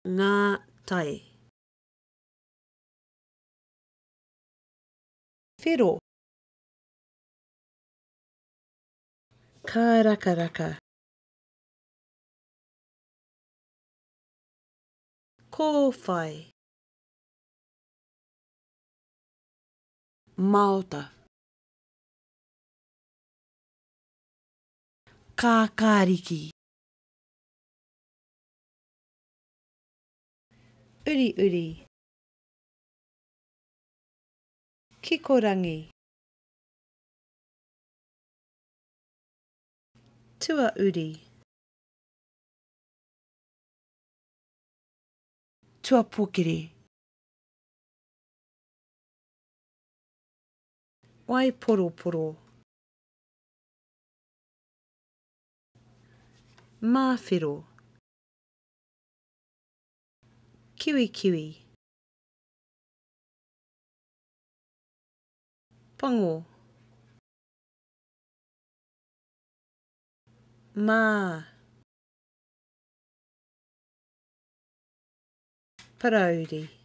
Ngā tae. Whero. Kārakaraka. Kōwhai. Maota. Kākāriki. Uriuri. Kikorangi. Tuauri. Tuapokere. Waiporoporo. Māwhero. Kiwikiwi. Pango. Mā. Parauri.